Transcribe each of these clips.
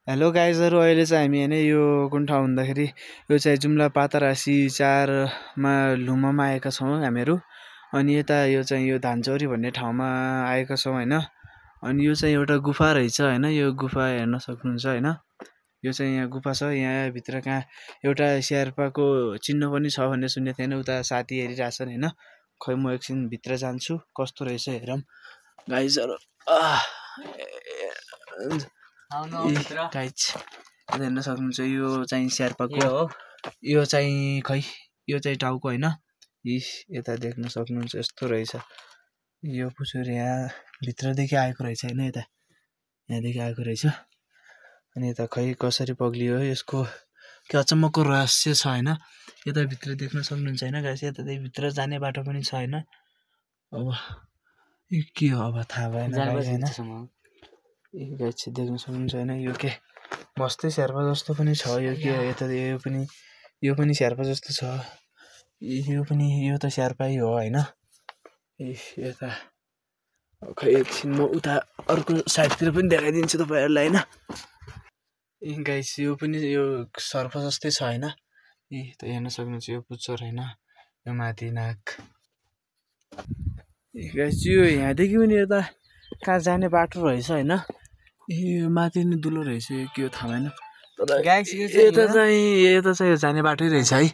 Hello गाइजहरु अहिले चाहिँ हामी हैन यो कुन ठाउँ भन्दाखेरि यो चाहिँ जुम्ला पातारासी 4 मा लुममा आएका छौं हामीहरु। अनि यता यो चाहिँ यो धानचौरी भन्ने ठाउँमा आएका छौं हैन। अनि यो चाहिँ एउटा गुफा रहेछ हैन। यो गुफा हेर्न सक्नुहुन्छ हैन। यो चाहिँ यहाँ गुफा छ। यहाँ भित्र कहाँ एउटा शेर्पाको चिन्ह पनि छ भन्ने सुनेको थिएन। उता साथी हेरिराछन् हैन। खै म एकछिन भित्र जान्छु कस्तो रहेछ हेरौँ गाइजहरु। गाइज हेर्न सक्नुहुन्छ यो चाहिँ शेर्पाको यो चाहिँ खै यो चाहिँ टाउको हैन। यता देख्न सक्नुहुन्छ यस्तो रहेछ। यो पुछुर यहाँ भित्रदेखि आएको रहेछ हैन। यहाँदेखि आएको रहेछ। अनि यता खै कसरी पग्लियो यसको के अचम्मको रहस्य छ हैन। यता भित्र देख्न सक्नुहुन्छ हैन गाइस। यतादेखि भित्र जाने बाटो पनि छ हैन। अब यो के हो अब थाहा भएन हैन। गाइस देख्न सक्नुहुन्छ हैन। यो के मस्तै शेर्पा जस्तो पनि छ। यो के यता यो पनि शेर्पा जस्तो छ। यो त शेर्पै हो हैन। यता खै एकछिन म उता अर्को साइडतिर पनि देखाइदिन्छु तपाईहरुलाई हैन। गाइस यो पनि यो सर्प जस्तै छ हैन। त हेर्न सक्नुहुन्छ यो पुच्छर हैन। यो माथि नाक। गाइस यो यहाँदेखि पनि यता कहाँ जाने बाटो रहेछ हैन। यो माथि नि दुलो रहेछ। यो के हो थाहा भएन। तर गाइस यता चाहिँ जाने बाटै रहेछ है।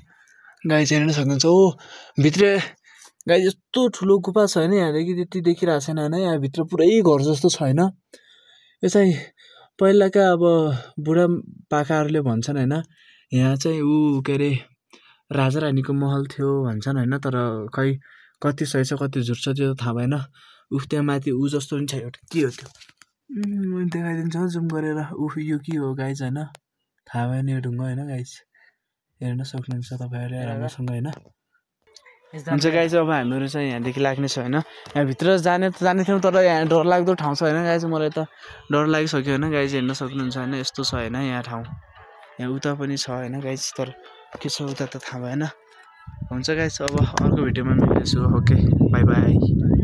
गाइस हेर्न सक्नुहुन्छ। ओ भित्र गाइस यस्तो ठुलो गुफा छ हैन। यहाँदेखि त्यति देखिरहेको छैन हैन। यहाँ भित्र पुरै घर जस्तो छ हैन। यो चाहिँ पहिलाका अब बुढा पाकाहरूले भन्छन् हैन। यहाँ चाहिँ के अरे राजा रानीको महल थियो भन्छन् हैन। तर खै कति सही छ कति झुट छ त्यो थाहा भएन। त्यहाँ माथि जस्तो पनि छ एउटा के हो त्यो म देखाइदिन्छु जुम गरेर। यो के हो गाइस हैन। थाहा भएन यो ढुङ्गा हैन गाइस। हेर्न सक्नुहुन्छ तपाईहरुले राम्रोसँग हैन। हुन्छ गाइस अब हामीहरु चाहिँ यहाँदेखि लाग्ने छ हैन। यहाँ भित्र जाने थियौं तर यहाँ डरलाग्दो ठाउँ छ हैन गाइस। मलाई त डर लागिसक्यो हैन गाइस। हेर्न सक्नुहुन्छ हैन यस्तो छ हैन यहाँ ठाउँ। यहाँ उता पनि छ हैन गाइस। तर के छ उता त थाहा भएन। हुन्छ गाइस अब अर्को भिडियोमा मिल्नेछु। Okay bye bye.